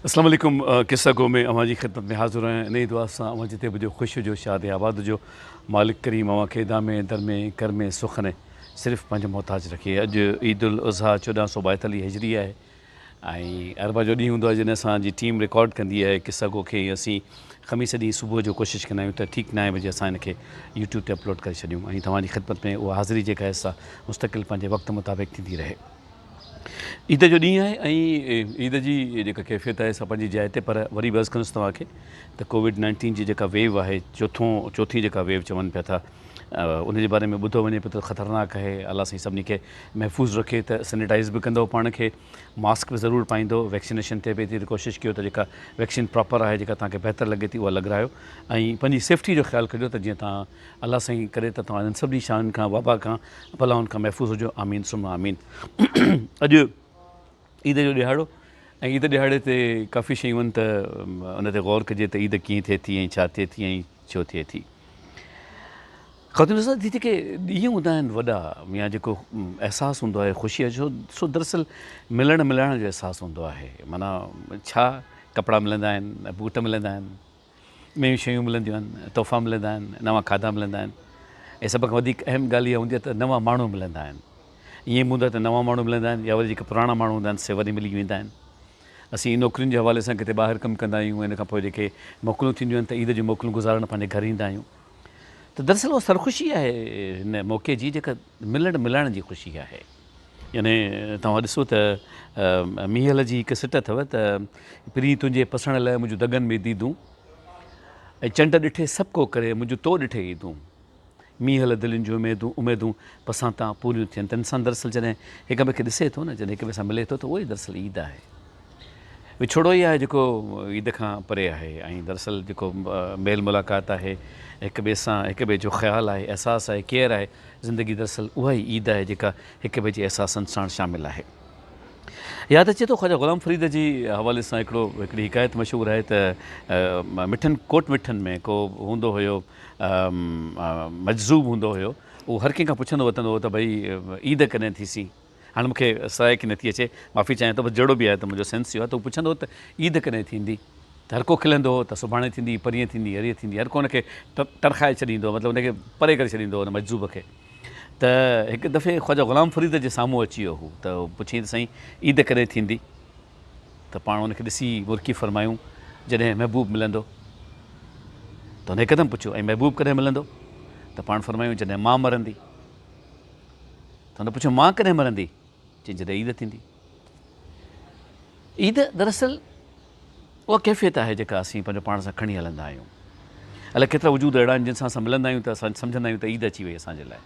اسلام عليڪم قصه گو ۾ اوهان جي خدمت ۾ حاضر آهيان انهي دعا سان اوهان جتي به هجو خوش هجو شاد ۽ آباد هجو مالڪ ڪريم اوهان کي دامي درمي ڪرمي سخن صرف پنهنجو محتاج رکي اڄ عيد الاضحيٰ 1442 هجري آهي ۽ اربع جو ڏينهن هوندو آهي جڏهن اسان جي ٽيم رڪارڊ ڪندي آهي قصه گو کي ۽ اسين خميس ڏينهن صبح جو ڪوشش ڪندا آهيون ته ٺيڪ نائين بجي اسان هن کي يوٽيوب تي اپلوڊ ڪري ڇڏيون ۽ توهان جي خدمت ۾ اها حاضري جيڪا آهي سا مستقل پنهنجي وقت مطابق ٿيندي رهي. عيد جو ڏينهن آهي ۽ عيد جي جيڪا ڪيفيت آهي سا پنهنجي جاء تي پر وري به عرض ڪندس توهان کي ته ڪووڊ نائنٽين جي جيڪا ويو آهي چوٿون چوٿين جيڪا ويو چون پيا ٿا ان جي باري ۾ ٻڌو وڃي پيو ته خطرناڪ آهي الله سائين سڀني کي محفوظ رکي ته سينيٽائز به ڪندو پاڻ کي ماسڪ به ضرور پائيندو ويڪسينيشن تي به ايتري ڪوشش ڪيو ته جيڪا ويڪسين پراپر آهي جيڪا توهان کي بهتر لڳي ٿي اها لڳرايو ۽ پنهنجي سيفٽي جو خيال ڪجو ته جيئن توهان الله سائين ڪري ته توهان انهن سڀني شين کان وبا کان بلائن کان محفوظ هجو آمين ثم آمين اڄ عيد جو ڏهاڙو ۽ عيد ڏهاڙي تي ڪافي شيون آهن ته ان تي غور ڪجي ته عيد ڪيئن ٿئي ٿي ۽ ڇا ٿئي ٿي ۽ ڇو ٿئي ٿي. خواتين حضرات هي جيڪي ڏينهن هوندا آهن وڏا يا جيڪو احساس هوندو آهي خوشيء جو سو دراصل ملڻ ملائڻ جو احساس هوندو آهي معنيٰ ڇا ڪپڙا ملندا آهن بوٽ ملندا آهن نيون شيون ملنديون آهن، تحفا ملندا آهن، نوان کاڌا ملندا آهن ۽ سڀ کان وڌيڪ اهم ڳالهه اها هوندي آهي ته نوان ماڻهو ملندا آهن. ائين به هوندو آهي ته نوان ماڻهو ملندا آهن يا وري جيڪي پراڻا ماڻهو هوندا آهن سي وري ملي ويندا آهن. اسين نوڪرين جي حوالي سان ڪٿي ٻاهر ڪم ڪندا آهيون ۽ ان کان پوء جيڪي موڪلون ٿينديون آهن ته عيد جون موڪلون گذارڻ پنهنجي گهر ايندا آهيون ته دراصل اها سرخوشي آهي هن موقعي جي جيڪا ملڻ ملائڻ جي خوشي آهي. يعني توهان ڏسو ته مينهل جي هڪ سٽ اٿو ته پرين تنهنجي پسڻ لئه منهنجون دڳن ۾ ديدون ۽ چنڊ ڏٺي سڀ ڪو ڪري منهنجون تو ڏٺي عيدون. مينهل دلين جون اميدون اميدون پسان تان پوريون ٿين ته انسان دراصل جڏهن هڪ ٻئي کي ڏسي ٿو نه جڏهن هڪ ٻئي سان ملي ٿو ته اهو ئي دراصل عيد آهي. وڇوڙو ئي آهي جيڪو عيد کان پري آهي ۽ دراصل جيڪو ميل ملاقات آهي هڪ ٻئي سان هڪ ٻئي جو خيال آهي احساس آهي ڪيئر آهي زندگي دراصل اها ئي عيد آهي جيڪا هڪ ٻئي جي احساسن ساڻ شامل آهي. ياد اچي ٿو خواجه غلام فريد جي حوالي سان هڪڙو هڪڙي حڪايت مشهور آهي ته مٺن ڪوٽ مٺن ۾ ڪو هوندو هيو مجذوب هوندو هيو اهو هر ڪنهن کان پڇندو وتندو هو ته ڀئي عيد ڪڏهن ٿيسين هاڻي مون کي سرائڪي نٿي اچي معافي چاهيان ٿو بس جهڙو به آهي ته منهنجو سينس اهو آهي ته هو پڇندو هو ته عيد ڪڏهن ٿيندي ته هر ڪو کلندو هو ته سڀاڻي ٿيندي پرينء ٿيندي هريء ٿيندي هر ڪو ان کي ٽرخائي ڇڏيندو هو مطلب ان کي پري ڪري ڇڏيندو هو ان مجذوب کي ته هڪ دفعي خواجه غلام فريد جي سامهون اچي ويو هو ته پڇيائين ته سائين عيد ڪڏهن ٿيندي ته پاڻ ان کي ڏسي مرڪي فرمايون جڏهن محبوب ملندو ته هن هڪدم پڇيو ۽ محبوب ڪڏهن ملندو ته پاڻ فرمايون جڏهن مان مرندي ته هن پڇيو مان ڪڏهن مرندي؟ چيائين جڏهن عيد ٿيندي. عيد دراصل اها ڪيفيت آهي جيڪا اسين پنهنجو پاڻ سان کڻي هلندا آهيون. الائي ڪيترا وجود اهڙا آهن جن سان اسان ملندا آهيون ته اسان سمجهندا آهيون ته عيد اچي وئي اسان جي لاء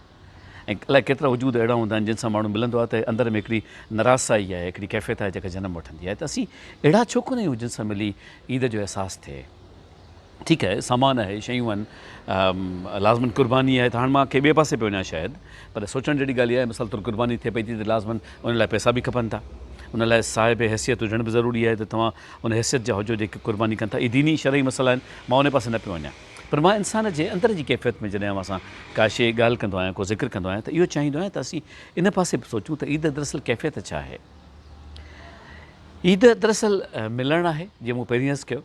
۽ الائي ڪيترا وجود اهڙا هوندا آهن جن سان ماڻهو ملندو آهي ته اندر ۾ هڪڙي نراسائي آهي هڪڙي ڪيفيت آهي جيڪا جنم وٺندي آهي ته اسين اهڙا ڇو ڪونه آهيون جن سان ملي عيد جو احساس ٿئي. ٺيڪ آهي سامان آهي شيون آهن لازمن قرباني آهي ته هاڻ مان ڪنهن ٻئي پاسي پيو وڃان شايد پر سوچڻ جهڙي ڳالهه اها آهي مثال طور قرباني ٿئي پئي ٿي ته لازمن ان لاء پئسا به کپن ٿا ان لاء صاحب حيثيت هجڻ به ضروري آهي ته توهان ان حيثيت جا هجو جيڪي قرباني ڪن ٿا اهي ديني شرعي مسئلا آهن مان ان پاسي نه پيو وڃان پر مان انسان جي اندر جي ڪيفيت ۾ جڏهن اوهان سان ڪا شيء ڳالهه ڪندو آهيان ڪو ذڪر ڪندو آهيان ته اهو چاهيندو آهيان ته اسين ان پاسي به سوچون ته عيد دراصل ڪيفيت ڇا آهي عيد دراصل ملڻ آهي جيئن مون پهرين عرض ڪيو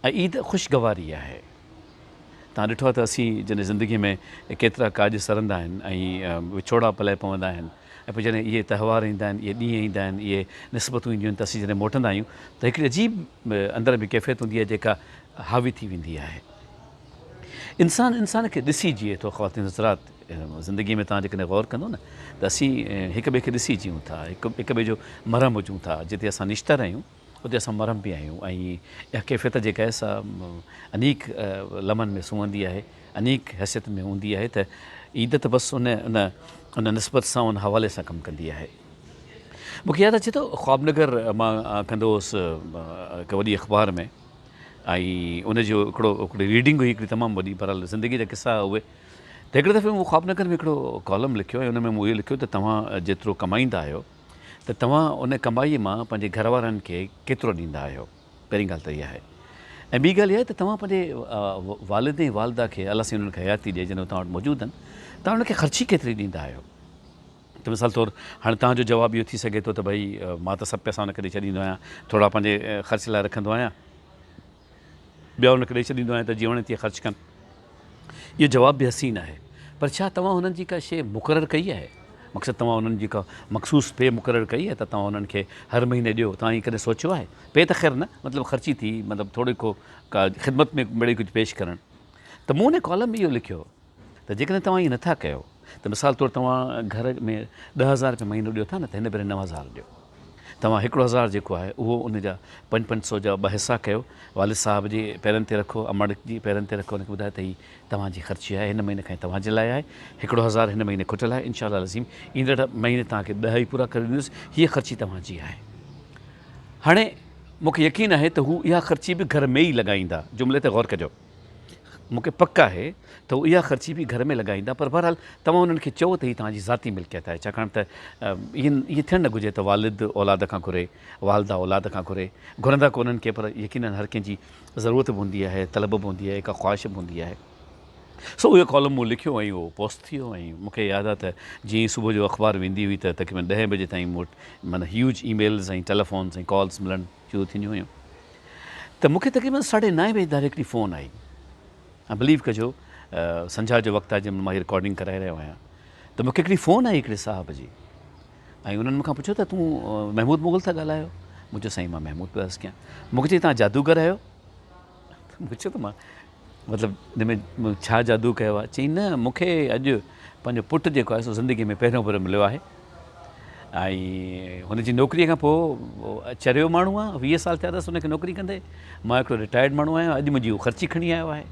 ۽ عيد خوشگواري آهي. توهان ڏٺو آهي ته اسين جڏهن زندگيء ۾ ڪيترا ڪاڄ سرندا آهن ۽ وڇوڙا پلئه پوندا آهن ۽ پوء جڏهن اهي تهوار ايندا آهن، اهي ڏينهن ايندا آهن، اهي نسبتون اينديون آهن ته اسين جڏهن موٽندا آهيون ته هڪڙي عجيب اندر ۾ ڪيفيت هوندي آهي جيڪا حاوي ٿي ويندي آهي. انسان انسان کي ڏسي جيئي ٿو. خواتين حضرات زندگيء ۾ توهان جيڪڏهن غور ڪندو نه ته اسين هڪ ٻئي کي ڏسي جيئون ٿا، هڪ ٻئي جو مرهم هجون ٿا، جتي اسان نشتر آهيون، اتي اسان مرهم به آهيون ۽ اها ڪيفيت جيڪا آهي سا انيڪ لمحن ۾ سونهندي آهي، انيڪ حيثيتن ۾ هوندي آهي ته عيد ته بس ان ان ان نسبت سان ان حوالي سان ڪم ڪندي آهي. مون کي ياد اچي ٿو خواب نگر مان ڪندو هوس هڪ وڏي اخبار ۾ ۽ ان جو هڪڙو هڪڙي ريڊنگ هئي هڪڙي تمام وڏي بهرحال زندگي جا قصا اهي ته هڪڙي دفعي مون خواب نگر ۾ هڪڙو ڪالم لکيو ۽ ان ۾ مون اهو لکيو ته توهان جيترو ڪمائيندا آهيو ته توهان ان ڪمائيء مان پنهنجي گهر وارن کي ڪيترو ڏيندا آهيو؟ پهرين ڳالهه ته اها آهي ۽ ٻي ڳالهه اها آهي ته توهان پنهنجي والد ۽ والده کي الله سائين انهن کي حياتي ڏئي جڏهن توهان وٽ موجود آهن توهان انهن کي خرچي ڪيتري ڏيندا آهيو؟ ته مثال طور هاڻي توهان جو جواب اهو ٿي سگهي ٿو ته ڀئي مان ته سڀ پئسا ان کي ڏئي ڇڏيندو آهيان، ٿورا پنهنجي خرچ لاء رکندو آهيان، ٻيا ان کي ڏئي ڇڏيندو آهيان ته جيئن وڻي تيئن خرچ ڪن. اهو جواب به حسين آهي پر ڇا توهان هنن جي ڪا شيء مقرر ڪئي آهي؟ مقصد توهان انهن جي ڪا مخصوص پي مقرر ڪئي آهي ته توهان انهن کي هر مهيني ڏيو؟ توهان ائين ڪڏهن سوچيو آهي؟ پي ته خير نه مطلب خرچي ٿي مطلب ٿوري ڪو ڪا خدمت ۾ مڙئي ڪجهه پيش ڪرڻ. ته مون ان ڪالم ۾ اهو لکيو ته جيڪڏهن توهان ائين نٿا ڪيو ته مثال طور توهان گهر ۾ 10,000 رپيا مهينو ڏيو ٿا نه ته هن ڀيري 9,000 ڏيو. توهان هڪڙو هزار جيڪو آهي اهو ان جا پنج پنج سو جا ٻه حصا ڪيو، والد صاحب جي پيرن تي رکو، امڙ جي پيرن تي رکو، ان کي ٻڌايو ته هي توهان جي خرچي آهي، هن مهيني کان هي توهان جي لاء آهي، هڪڙو هزار هن مهيني کٽل آهي، انشاء الله العظيم ايندڙ مهيني توهان کي ڏهه ئي پورا ڪري ڏيندس، هيء خرچي توهان جي آهي. هاڻي مون کي يقين آهي ته هو اها خرچي به گهر ۾ ئي لڳائيندا، جملي تي غور ڪجو. مون کي پڪ آهي ته هو اها خرچي به گهر ۾ لڳائيندا پر بهرحال توهان انهن کي چئو ته هي توهان جي ذاتي ملڪيت آهي ڇاڪاڻ ته ائين ائين ٿيڻ نه گهرجي ته والد اولاد کان گهري والده اولاد کان گهري گهرندا ڪونهن ڪي پر يقينن هر ڪنهن جي ضرورت به هوندي آهي طلب به هوندي آهي ڪا خواهش به هوندي آهي سو اهو ڪالم مون لکيو ۽ اهو پوسٽ ٿي ويو ۽ مون کي ياد آهي ته جيئن ئي صبح جو اخبار ويندي هئي ته تقريبن ڏهين بجي تائين مون وٽ معنيٰ هيوج اي ميلز ۽ ٽيليفونز ۽ ڪالز ملڻ شروع ٿينديون هيون ته مون کي تقريبن ساڍي نائين بجي ڌاري هڪڙي فون آئي ۽ بليو ڪجو سنجها جو وقت آهي جنهن مهل مان هي رڪارڊنگ ڪرائي رهيو آهيان ته مون کي هڪڙي فون آئي هڪڙي صاحب جي ۽ انهن مون کان پڇيو ته تون محمود مغل ٿا ڳالهايو مون چيو سائين مان محمود پيو عرض ڪيان مون کي چئي تان جادوگر آهيو مون چيو ته مان مطلب ان ۾ ڇا جادو ڪيو آهي؟ چيائين نه مون کي اڄ پنهنجو پٽ جيڪو آهي سو زندگي ۾ پهريون ڀيرو مليو آهي ۽ هن جي نوڪري کان پوء چريو ماڻهو آهي 20 سال ٿيا اٿس هن کي نوڪري ڪندي مان هڪڙو رٽائرڊ ماڻهو آهيان اڄ منهنجي هو خرچي کڻي آيو آهي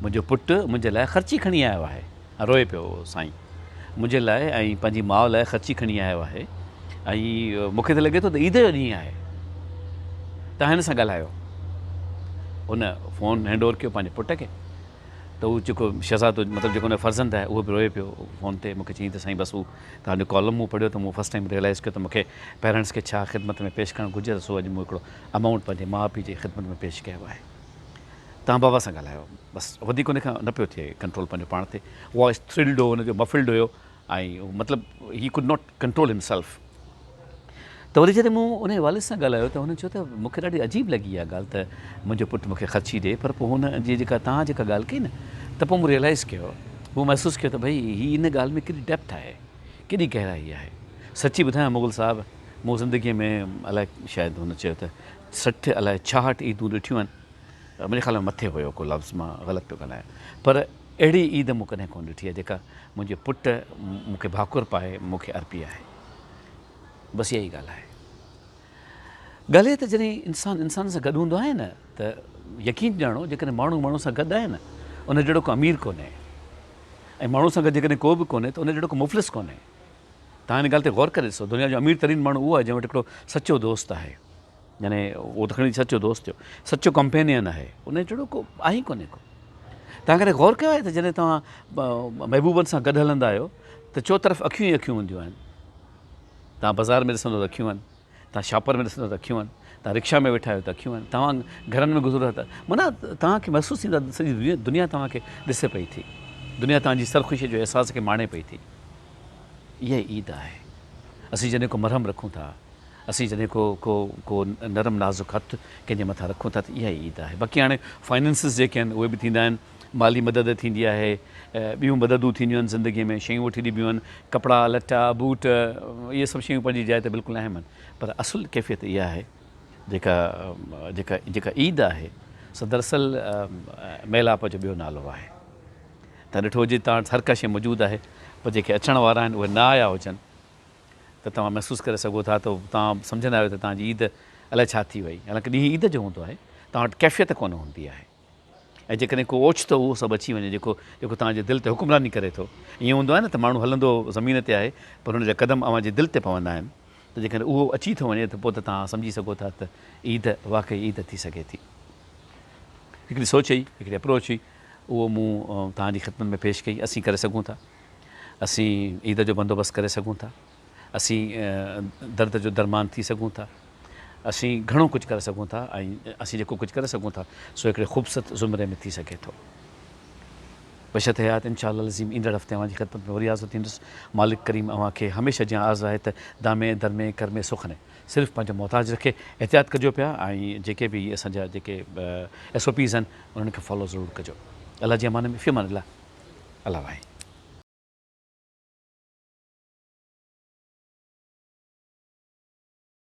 منهنجو پٽ منهنجي لاء خرچي کڻي آيو آهي روئي پيو سائين منهنجي لاء ۽ پنهنجي ماء لاء خرچي کڻي آيو آهي ۽ مون کي ته لڳي ٿو ته عيد جو ڏينهن آهي توهان هن سان ڳالهايو هن فون هينڊ اوور ڪيو پنهنجي پٽ کي ته هو جيڪو شهزادو مطلب جيڪو هن جو فرزند آهي اهو به روئي پيو فون تي مون کي چيائين ته سائين بس هو توهان جو ڪالم مون پڙهيو ته مون فرسٽ ٽائيم ريئلائز ڪيو ته مون کي پيرنٽس کي ڇا خدمت ۾ پيش ڪرڻ گهرجي ته سو اڄ مون هڪڙو امائونٽ پنهنجي ماء پيء جي خدمت ۾ پيش ڪيو آهي توهان بابا سان ڳالهايو بس وڌيڪ ان کان نه پيو ٿئي ڪنٽرول پنهنجو پاڻ تي وائس ٿرلڊ هو ان جو مفلڊ هيو ۽ مطلب he could not control himself ته وري جڏهن مون ان والد سان ڳالهايو ته هن چيو ته مون کي ڏاڍي عجيب لڳي اها ڳالهه ته منهنجو پٽ مون کي خرچي ڏي پر پوء هن جي جيڪا توهان جيڪا ڳالهه ڪئي نه ته پوء مون ريئلائز ڪيو مون محسوس ڪيو ته ڀئي هي ان ڳالهه ۾ ڪيڏي ڊيپٿ آهي ڪيڏي گهرائي آهي سچي ٻڌايان مغل صاحب مون زندگيء ۾ الائي شايد هن چيو ته 60 الائي 66 عيدون ڏٺيون آهن منهنجي خيال ۾ مٿي هيو ڪو لفظ مان غلط پيو ڳالهايان پر اهڙي عيد مون ڪڏهن ڪونه ڏٺي آهي جيڪا منهنجي پٽ مون کي ڀاڪر پائي مون کي ارپي آهي بس اها ئي ڳالهه آهي ڳالهه اها ته جڏهن انسان انسان سان گڏ هوندو آهي نه ته يقين ڄاڻو جيڪڏهن ماڻهو ماڻهو سان گڏ آهي نه ان جهڙو ڪو امير ڪونهي ۽ ماڻهو سان گڏ جيڪڏهن ڪو به ڪونهي ته ان جهڙو ڪو مفلس ڪونهي توهان هن ڳالهه تي غور ڪري ڏسو دنيا جو امير ترين ماڻهو اهو آهي جنهن وٽ هڪڙو سچو دوست آهي يعني اهو ته کڻي سچو دوست ٿيو، سچو ڪمپينين آهي، ان جهڙو ڪو آهي ئي ڪونهي ڪو. توهان ڪڏهن غور ڪيو آهي ته جڏهن توهان محبوبن سان گڏ هلندا آهيو ته چوطرف اکيون ئي اکيون هونديون آهن. توهان بازار ۾ ڏسندو ته اکيون آهن، توهان شاپر ۾ ڏسندو ته اکيون آهن، توهان رڪشا ۾ ويٺا آهيو ته اکيون آهن، توهان گهرن ۾ گذرو ٿا ته معنيٰ توهان کي محسوس ٿيندو آهي ته سڄي دنيا توهان کي ڏسي پئي ٿي، دنيا توهان جي سرخوشيء جو احساس کي ماڻي پئي ٿي. اها ئي عيد آهي. اسين جڏهن ڪو مرهم رکون ٿا، اسين جڏهن ڪو ڪو ڪو نرم نازڪ هٿ ڪنهن جي مٿان رکون ٿا ته اها ئي عيد آهي. باقي هاڻي فائننسز جيڪي آهن اهي به ٿيندا آهن، مالي مدد ٿيندي آهي، ٻيون مددون ٿينديون آهن زندگيء ۾ شيون وٺي ڏبيون آهن، ڪپڙا، لٽا، بوٽ اهي سڀ شيون پنهنجي جاء تي بلڪل اهم آهن پر اصل ڪيفيت اها آهي جيڪا جيڪا جيڪا عيد آهي سا دراصل ميلاپ جو ٻيو نالو آهي. تان ڏٺو هجي تان وٽ هر ڪا شيء موجود آهي پر جيڪي اچڻ وارا آهن اهي نه آيا هجن ته توهان محسوس ڪري سگهو ٿا ته توهان سمجهندا آهيو ته توهان جي عيد الائي ڇا ٿي وئي حالانڪه ڏينهن عيد جو هوندو آهي توهان وٽ ڪيفيت ڪونه هوندي آهي ۽ جيڪڏهن ڪو اوچتو اهو سڀ اچي وڃي جيڪو جيڪو توهان جي دل تي حڪمراني ڪري ٿو ائين هوندو آهي نه ته ماڻهو هلندو زمين تي آهي پر هن جا قدم اوهان جي دل تي پوندا آهن ته جيڪڏهن اهو اچي ٿو وڃي ته پوء ته توهان سمجهي سگهو ٿا ته عيد واقعي عيد ٿي سگهي ٿي. هڪڙي سوچ هئي هڪڙي اپروچ هئي اهو مون توهان جي خدمت ۾ پيش ڪئي اسين ڪري سگهون ٿا اسين عيد جو بندوبست ڪري سگهون ٿا اسين درد جو درمان ٿي سگهون ٿا اسين گهڻو ڪجهه ڪري سگهون ٿا ۽ اسين جيڪو ڪجهه ڪري سگهون ٿا سو هڪڙي خوبصورت زمري ۾ ٿي سگهي ٿو. بشرط حيات انشاء الله العظيم ايندڙ هفتي اوهان جي خدمت ۾ وري حاضر ٿيندس. مالڪ ڪريم اوهان کي هميشه جيان عرض آهي ته دامي درمي ڪرمي سخني صرف پنهنجو محتاج رکي. احتياط ڪجو پيا ۽ جيڪي به اسان جا جيڪي ايس او پيز آهن انهن کي فالو ضرور ڪجو. الله جي امان ۾ في امان الله. الله واهي.